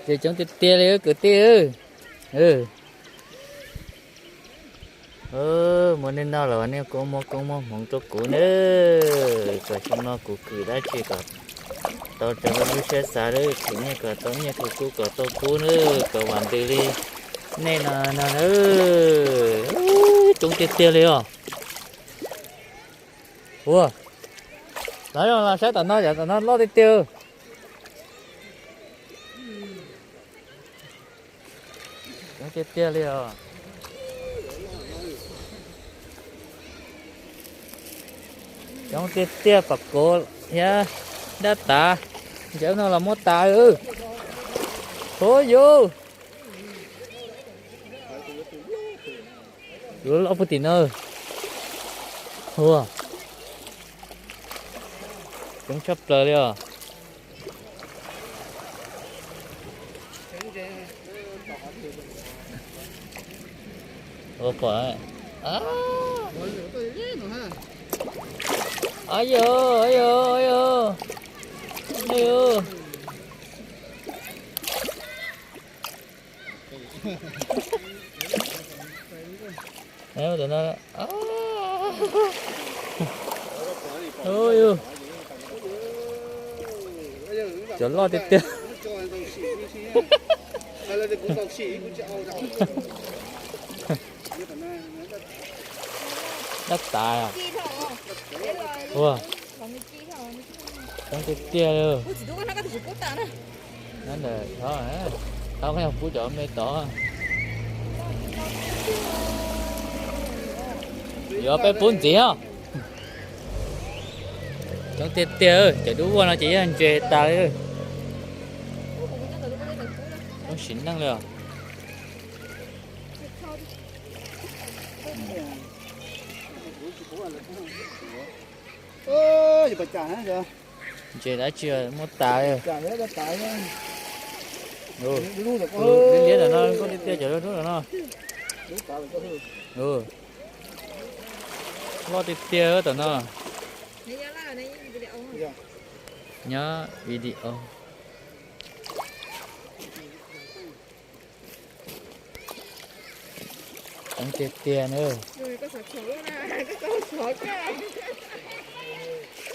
Ces coob tiag tiag li kwv tij. Muaj nej noj los nej kuj muab koob muab hmoov rau kuv na, kom xyoo no kuv khwv dab tsi kom tau raws li lub siab xav, khwv nyiaj kom tau nyiaj, khwv kub kom tau kub na, kom vam ntws li nej no no na. Coob tiag tiag li os. Ua, los saib tom no, tom no loj tiag tiag. Coob tiag tiag li os. Coob tiag tiag, pom kuv thiab dab tas, ntses no los muab tas. Huv yus, loj puag tim no. Ua, coob tshaj plaws li os. Ua pom, a yog, a yog, a yog, a yog. Cov loj tiag tiag. Dab tas. Ua, coob tiag tiag li. Nyob ntawm, thov koj yog pub cov me tod. Yuav peb pub ntxiv os. Coob tiag tiag, cov dub vog no ces yog ntses tas li. Coob sim neej li os. Ntses dab tsi muab tas li. Liab liab ntawm no, koj tiag tiag cov dub ntawm no. Loj tiag tiag tom no. Nyob video. Coob tiag tiag na.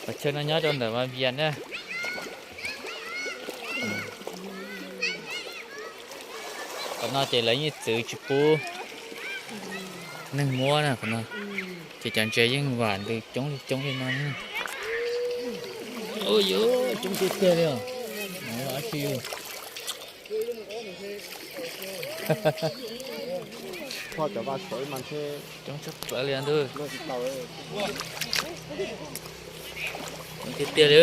Qhov chaw no nyob rau ntawm Vaj Vias na. Qhov no ces lawv yeej txwv tsis pub neeg muab na qhov no. Ces cov ntses yeej vam ntws coob li coob li no. Ua yuav coob tiag tiag li os. Dab tsi? Coob tshaj plaws li ntag. Coob tiag tiag li.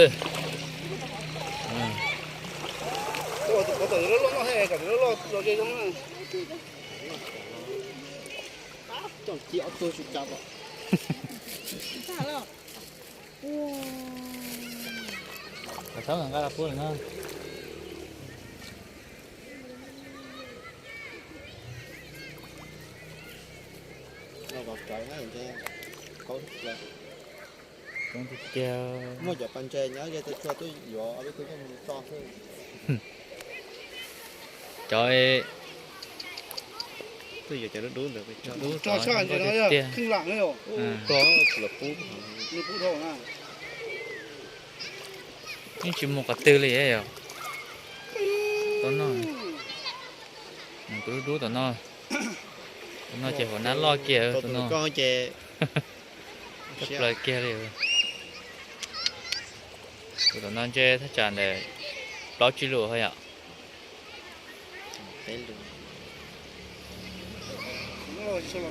Thaum nqa los pub lawm no. Coob tiag tiag. Muaj cov pas ntses nyob ze txhua txhua twb yuav ob peb tug coj mus tso xwb. Cov, twb yuav cov dub dub ntawd tso. Yeej tsis mus qhov twg li yom. Tus dub dub tom no. Tom no ces hauv nab loj kiag, tom no ces tshaj plaws kiag li. Tus tom no ntshe thaj tsam ntawm plaub tsib lus ho yom.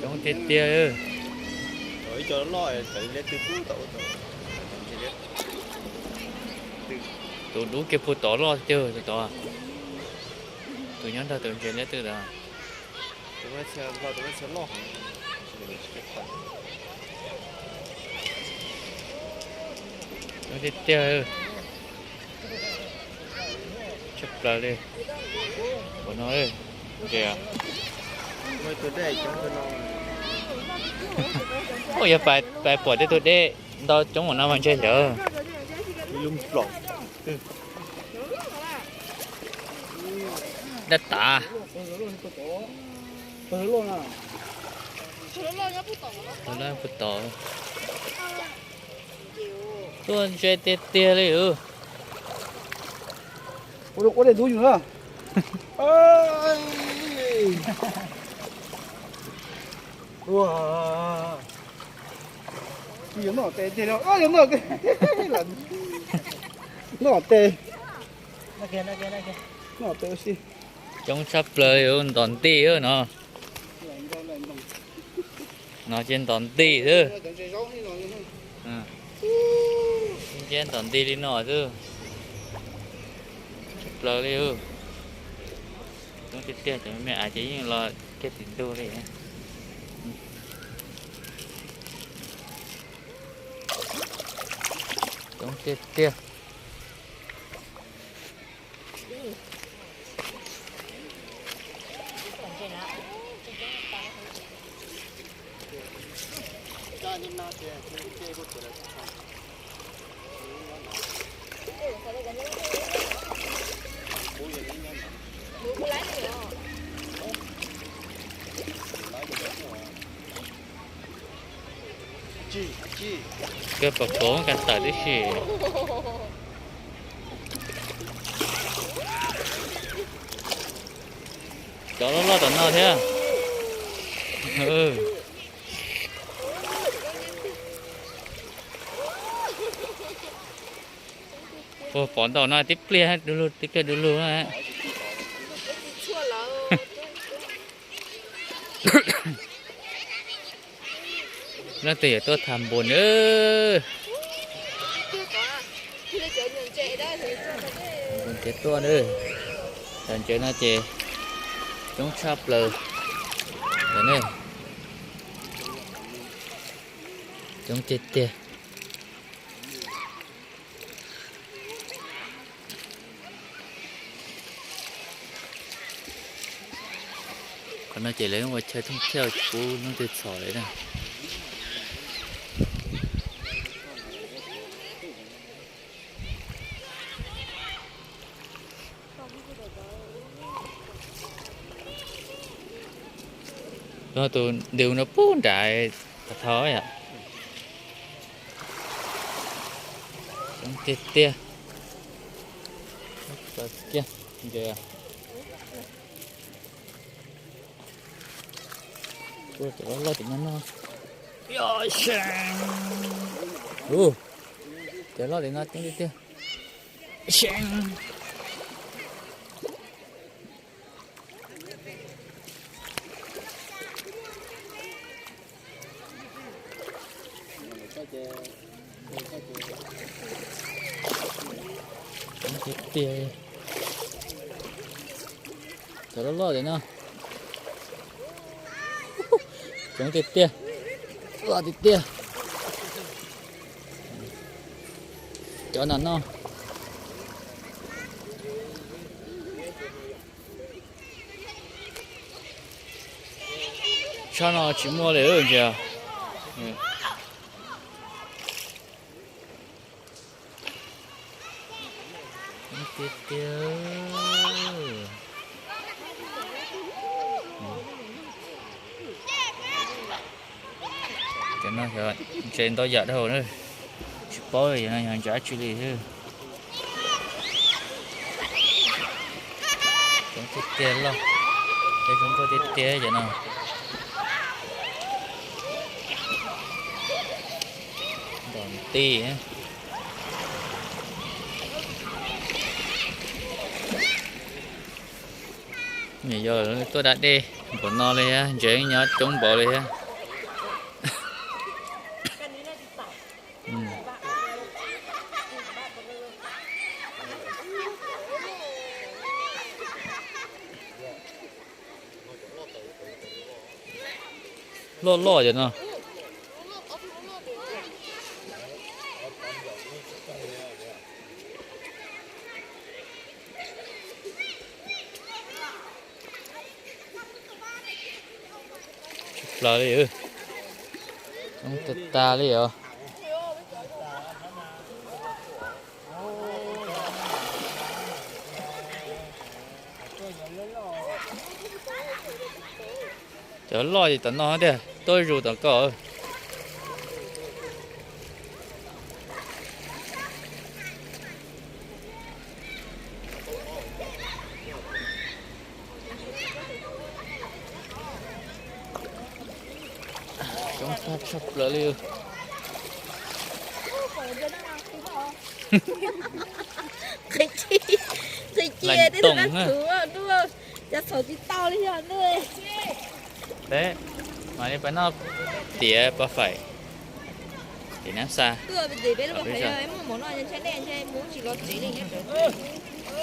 Coob tiag tiag. Tus dub kiag puag tod loj tiag tus tod. Tus nyob nrog tus ntses liab twb tod. Coob tiag tiag. Tshaj plaws li. Ua no, ntses. Ua yog pais pom tej tug dej ntau coob ua no mas ntshe ntawd. Lub nplos. Dab tas. Puag tom. Tuaj ntse tiag tiag li. Ua dej ntub yus na. Yuav noj tes tiag, yuav noj tes, noj tes, noj tes xwb. Coob tshaj plaws li, ntom nti no. No ces ntom nti xwb. Nce ntom nti li no xwb. Tshaj plaws li. Coob tiag tiag, cov me me ais ces yeej los kiag tim ntug li. Coob tiag tiag. Kawg pom kov ka tawm tib si. Cov loj loj tom no thiab. Ua pom ntaum no tib pliag du lug, tib pliag du lug na. Leej twg yuav tuaj tham npua na, npua ntses tuaj na. Cov ntses no ces coob tshaj plaws ne, coob tiag tiag. Qhov no ces lawv ua chaw thooj thiaj tsis pub leej twg txhom li na. Tus ntu no pub nram tag thau yom. Coob tiag tiag. Kiag ntses. Ua cov loj loj tim no no. Ua cov loj tim no coob tiag tiag. Coob tiag tiag. Cov loj loj tim no. Coob tiag tiag. Loj tiag tiag. Cov no no. Tshaj no tsis muaj li ntses. Tiag tiag. Cov no ntses ntau yam dhau na, tsis paub yog no yog ntses dab tsi li xwb. Coob tiag tiag loj, coob tiag tiag cov no. Ntom nti. Nws yog tuaj da dej npaum no li thiab, ntses nyob coob npaum li thiab. Loj loj cov no. Tsis plaws li, coob tag tag li os. Cov loj ces tom no tiag, tuaj zus tom ko. Coob tshaj plaws li. Qhib cia, qhib cia, cov txhaum tsis tau li yog. Peb mam li pais noj tiav pov faim, tiav nab xa.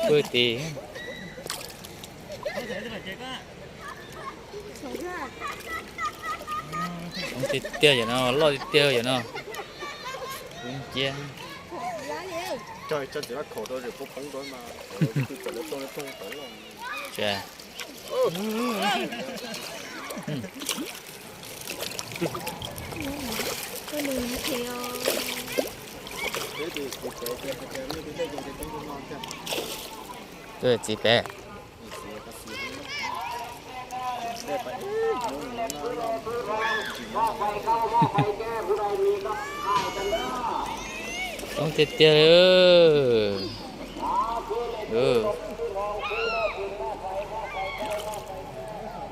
Pw tid. Coob tiag tiag yom no, loj tiag tiag yom no. Cia. Txiv pem. Coob tiag tiag li.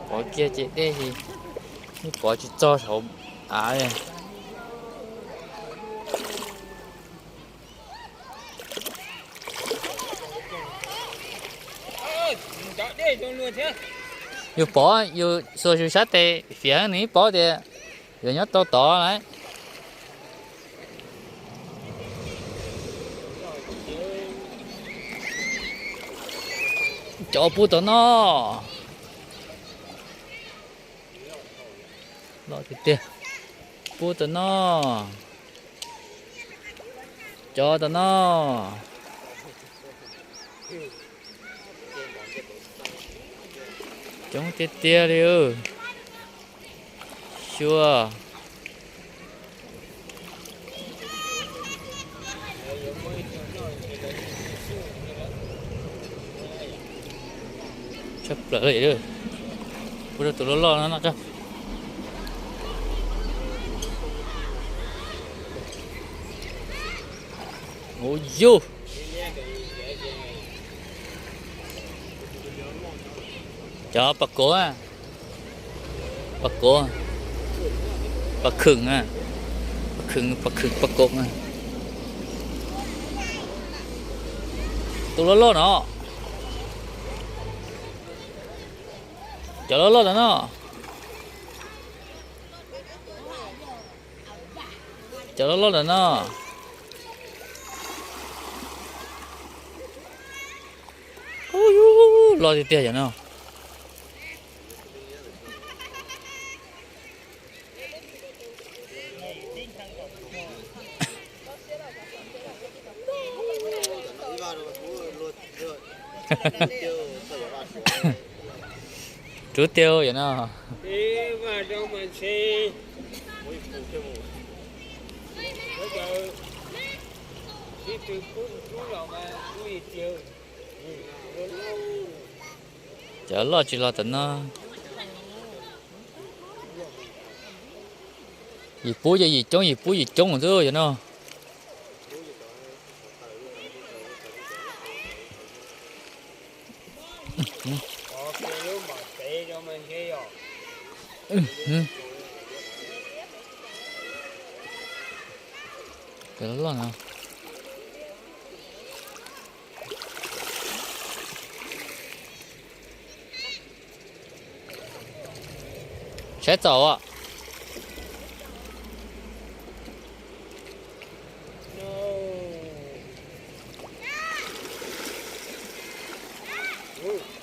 Pov kiag ces dej, pov tsis txog saum av. Yus pov, yus xuas yus sab tes fiav nws ib pov tias yog nyob tau tod lawm. Cov pub tom no. Loj tiag tiag. Pub tom no. Cov tom no. Coob tiag tiag li. Xyuas. Tshaj plaws li. Pub rau tus loj loj no noj tso. Ua yug. Cov pas kov, pas kov, pas khwm, pas khwm, pas khwm pas kov. Tus loj loj no. Cov loj loj ntawm no. Cov loj loj ntawm no. Ub, loj tiag tiag yom no. Rub tiag yom no. Cov loj tsis los tom no. Yim pub ces yim coob, yim pub yim coob xwb yom no. Cov loj loj no. Saib txaus.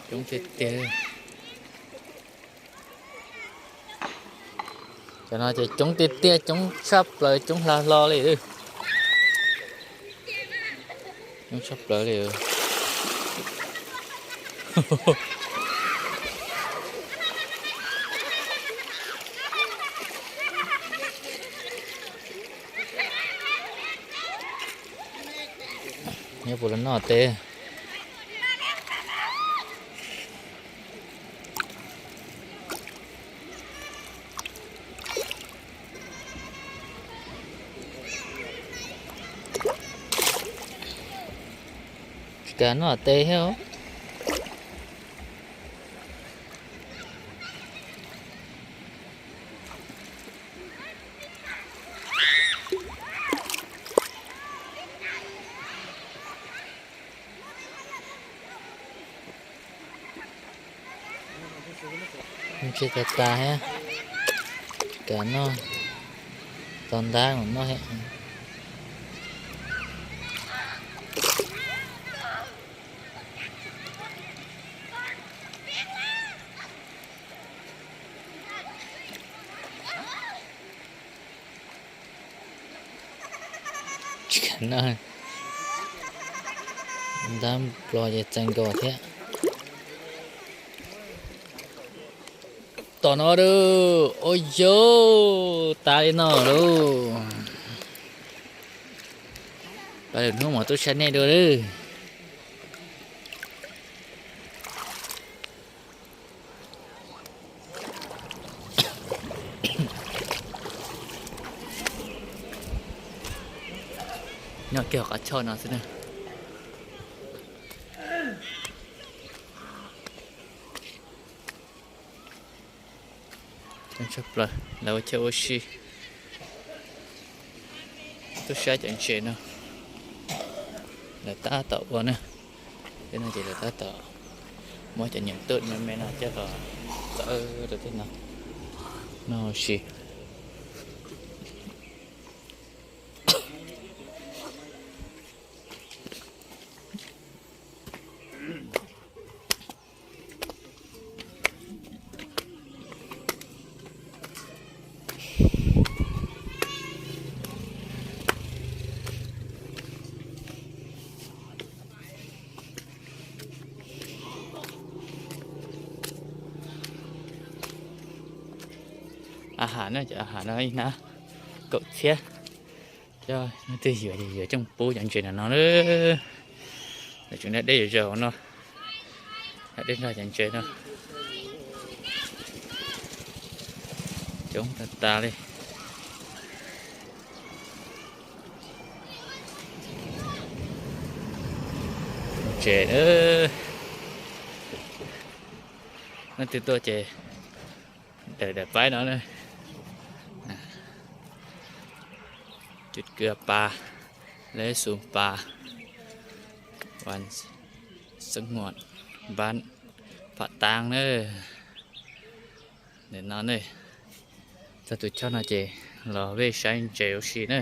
Coob tiag tiag. Cov no ces coob tiag tiag, coob tshaj plaws, coob hla hlo li. Coob tshaj plaws li. Nyob puas los noj teb. Kav noj tes thiab. Ntshe tas tas thiab. Kav noj, tau ntab mus noj thiab. Tsis kam noj, ntab plo ces txaij nkaus thiab. Tom no lauj, ua yauv, tas li no lauj. Pab lwm hnub mam tuaj saib nej dua lauj. Nyob kiag qhov chaw no xwb na. Coob tshaj plaws, lawv ua chaw ua si. Tuaj saib cov ntses no, lawv tab tom ua na. Tej no ces lawv tab tom muab cov nyuam twm me me no coj los txawb rau tej no noj ua si. A has na, cov a has no ib hnab kaum txhiab. Cov leej twg yuav ces yuav coj pub cov ntses no no lawm. Lawv tseem da dej zom zaws hauv no, da dej nrog cov ntses no. Coob tag tas li. Ntses, leej twg tuaj ces daim daim paib no na. Cwm kws pas, lej xus pas, vas xeeb muam, npab pham taab na. Nim no ne, txog tus choj no ces los vej saib ntses ua si na.